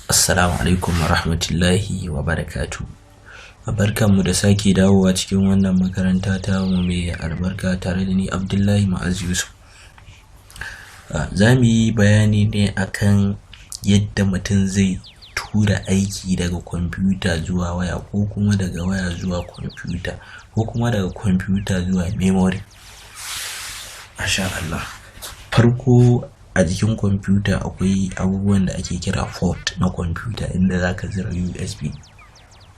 Assalamu alaikum wa rahmatullahi wa barakatuh. Barkanmu da sake dawowa cikin wannan makaranta tamu mai albarka tare da ni Abdullahi Ma'az Yusuf. Za mu yi bayani ne akan yadda mutum zai tura aiki daga kwamfuta zuwa waya, ko kuma daga waya zuwa kwamfuta, ko kuma daga kwamfuta zuwa memory. Masha Allah. Farko, a jikin kwamfuta akwai abubuwan da ake kira port na kwamfuta, inda za ka zira USB.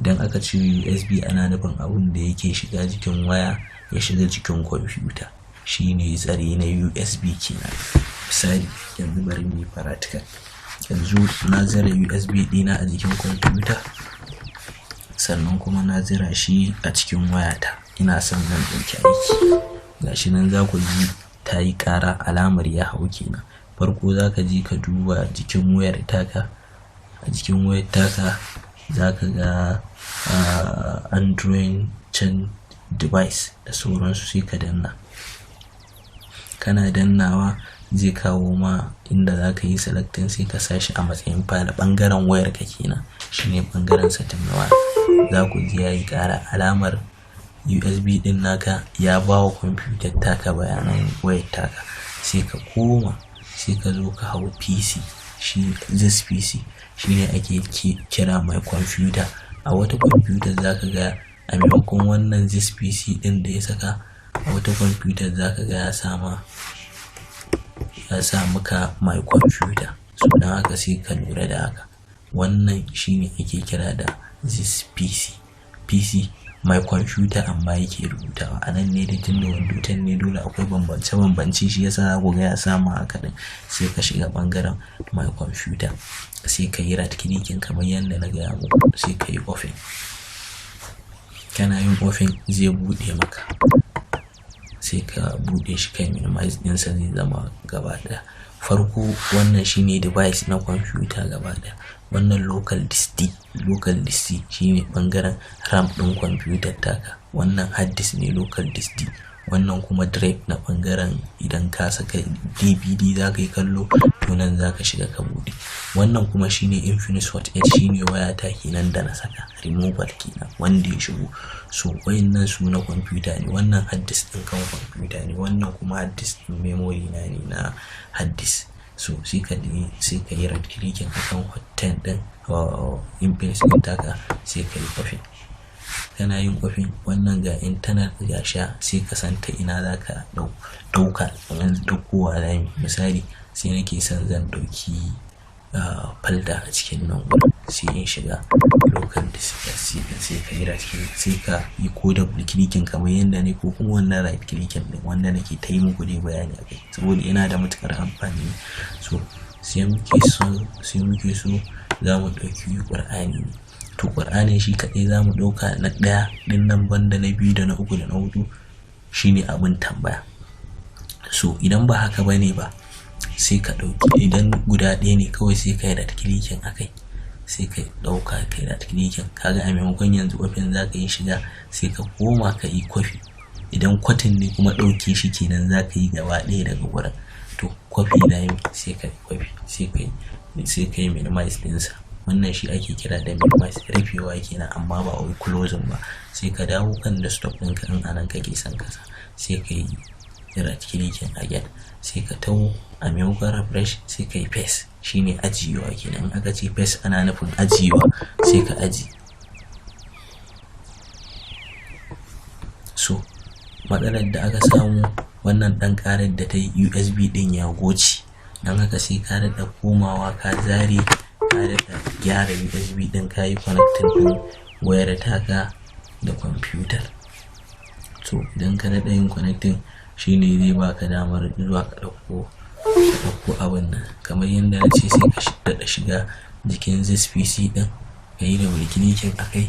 Idan aka ce USB, ana nufin abun da yake shiga jikin waya ya shiga jikin kwamfuta. Shi ne tsari na USB kenan. Misali, yanzu bari mu yi practical. Yanzu na zira USB ɗina a jikin kwamfuta, sannan kuma na zira shi a cikin wayata. Ina son zan ɗauki aiki. Ga shi nan za ku ji ta yi ƙara, alamar ya hau kenan. Farko za ka je ka duba jikin wayar taka. A jikin wayar taka za ka ga Android can device da sauransu, sai ka danna. Kana dannawa zai kawo ma inda za ka yi selecting, sai ka sa shi a matsayin file, ɓangaren wayarka kenan. Shi ne ɓangaren setting na waya. Za ku ji ya yi ƙara, alamar USB ɗin naka ya bawa kwamfutar taka bayanan wayar taka. Sai ka koma, sai ka zo ka hau PC. Shi this PC shine ake kira My Computer. A wata kwamfutar za ka ga a maimakon wannan this PC ɗin da ya saka, a wata kwamfutar za ka ga ya sa maka My Computer. So don haka sai ka lura da haka. Wannan shine ake kira da this PC. PC My Computer amma yake rubutawa. A nan ne dai, tunda Windows 10 ne, dole akwai bambance bambance, shi yasa za ku ga ya samu haka ɗin. Sai ka shiga ɓangaren My Computer, sai ka yi right clicking kamar yadda na gaya muku, sai ka yi open. Kana yin open zai buɗe maka. Sai ka buɗe shi, kai minimize ɗinsa, zai zama gaba ɗaya. Farko, wannan shine device na kwamfuta gaba ɗaya. Wannan local disk D, local disk C shine ɓangaren RAM ɗin kwamfutar taka. Wannan hard disk ne, local disk D. Wannan kuma drive na ɓangaren idan ka saka DVD za ka yi kallo, to nan za ka shiga ka buɗe. Wannan kuma shine Infinix Hot 8, shine wayata kenan da na saka removal kenan wanda ya shigo. So wayannan su na kwamfuta ne. Wannan hard disk ɗin kan kwamfuta ne. Wannan kuma hard disk ɗin memory na ne, na hard disk. So sai ka yi right clicking akan Hot 10 ɗin, Infinix ɗin taka, sai ka yi open. Kana yin open, wannan ga internal, ga sha, sai ka san ta ina za ka ɗauka. Yanzu ɗaukowa zamuyi. Misali, sai nake son zan ɗauki folder a cikin nan wurin, sai in shiga local disk C ɗin, sai ka yi right click, sai ka yi ko double clicking kamar yadda ne, ko kuma wannan right clicking ɗin wanda nake ta yi muku dai bayani a kai saboda yana da matuƙar amfani. So sai muke so za mu ɗauki Ƙur'ani ne. To, Ƙur'anin shi kaɗai za mu ɗauka na ɗaya ɗin nan, banda na biyu da na uku da na huɗu, shine abin tambaya. So idan ba haka ba ne ba, sai ka ɗauki, idan guda ɗaya ne kawai, sai ka yi right clicking a kai, sai ka ɗauka, ka yi right clicking. Kaga a maimakon yanzu open za ka yi shiga, sai ka koma ka yi copy. Idan cutting ne kuma, ɗauke shi kenan za ka yi gaba ɗaya daga wurin. To, copy na yi, sai ka yi copy, sai ka yi minimize ɗinsa. Wannan shi ake kira da minimize, rufewa kenan, amma ba wai closing ba. Sai ka dawo kan desktop ɗinka in anan kake son kasa, sai ka yi right clicking again, sai ka taho, a maimakon refresh sai ka yi paste, shine ajiyewa kenan. In aka ce paste, ana nufin ajiyewa, sai ka ajiye. So matsalar da aka samu, wannan ɗan ƙarar da ta yi, USB ɗin ya goce. Don haka sai ka daɗa komawa, ka zare, ka daɗa gyara USB ɗin, ka yi connecting ɗin wayar taka da kwamfutar. To, idan ka daɗa yin connecting, shine zai baka damar zuwa ka ɗauko abun nan. Kamar yadda na ce, sai ka daɗa shiga jikin this PC ɗin, ka yi double clicking a kai.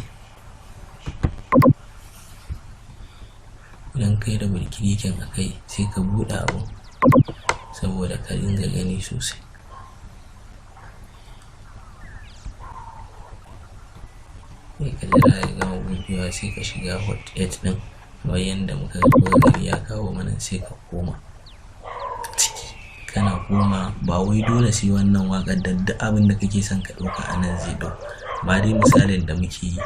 Idan ka yi double clicking a kai, sai ka buɗe abun saboda ka dinga gani sosai. Sai ka jira ya gama buɗewa. buɗewa, sai ka shiga Hot 8 ɗin kamar yadda muka gani ya kawo mana, sai ka koma ciki. Kana koma, ba wai dole sai wannan waƙar da duk abin da kake son ka ɗauka a nan zai ɗau. Amma dai misalin da muke yi,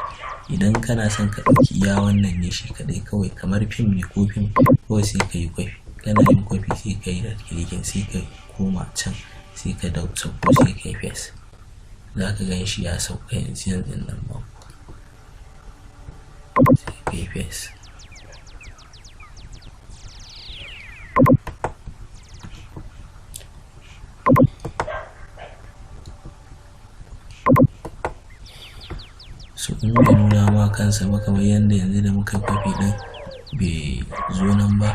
idan kana son ka ɗauki iya wannan ne shi kaɗai kawai, kamar fim ne ko fim, kawai sai ka yi kwafi. Kana yin kwafi, sai ka yi right clicking, sai ka koma can, sai ka sauko, sai ka yi paste. Za ka gan shi ya sauka yanzu yanzun nan ma, sai ka yi paste. So in bai nuna ma kansa ba, kamar yadda yanzu da muka yi kwafi ɗin bai zo nan ba,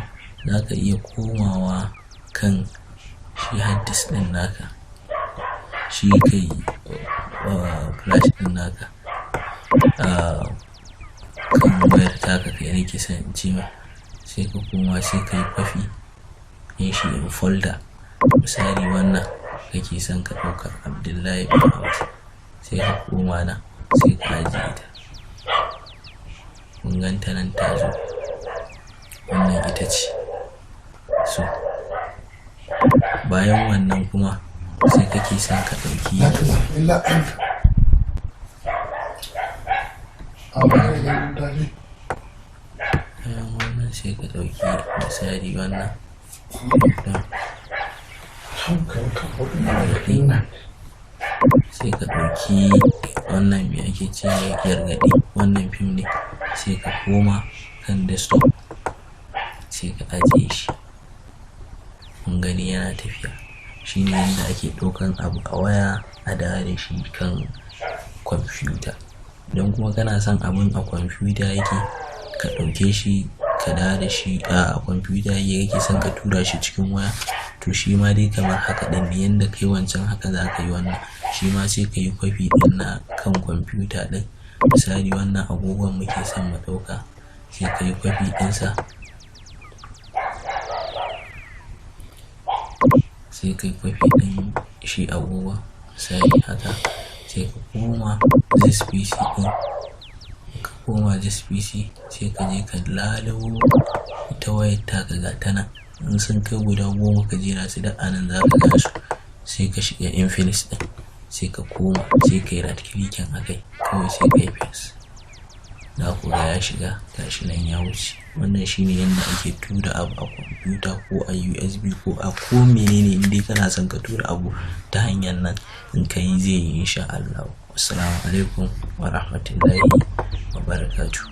za ka iya komawa kan shi hard disk ɗin naka, shi kai flash ɗin naka, kan wayar taka kai nake son in ce ma. Sai ka koma, sai ka yi kwafi ɗin shi in folder. Misali, wannan kake son ka ɗauka, Abdullahi bin Abbas, sai ka koma nan, sai ka ajiye ta. Kun ganta nan ta zo, wannan ita ce. So bayan wannan kuma sai kake son ka ɗauki illa amma idan tashi. Bayan wannan sai ka ɗauki misali wannan ɗin, sai ka ɗauki wannan, me ake ce, gargaɗi, wannan fim ne, sai ka koma kan desktop, sai ka ajiye shi. Kun gani yana tafiya. Shine yadda ake ɗaukan abu a waya a dawo da shi kan kwamfuta. Idan kuma kana son abun a kwamfuta yake, ka ɗauke shi ka dawo da shi a kwamfuta yake, kake son ka tura shi cikin waya, to shi ma dai kamar haka ɗin ne. Yanda kai wancan, haka za ka yi wannan. Shi ma sai ka yi kwafi ɗin na kan kwamfuta ɗin. Misali, wannan agogon muke son mu ɗauka, sai ka yi kwafi ɗinsa, sai ka yi kwafi ɗin shi agogon, misali haka, sai ka koma this PC ɗin. Ka koma this PC, sai ka je ka lalubo ita wayar taka, ga ta nan. In sun kai guda 10 ka jera su, duk anan za ka gan su. Sai ka shiga Infinix ɗin, sai ka koma, sai ka yi right clicking a kai kawai, sai ka yi paste. Za ku ga ya shiga, gashi nan ya wuce. Wannan shine yadda ake tura abu a kwamfuta ko a USB ko a ko menene. In dai kana son ka tura abu ta hanyar nan, in ka yi zai yi, insha Allah. Assalamu alaikum wa rahmatullahi wa barakatuh.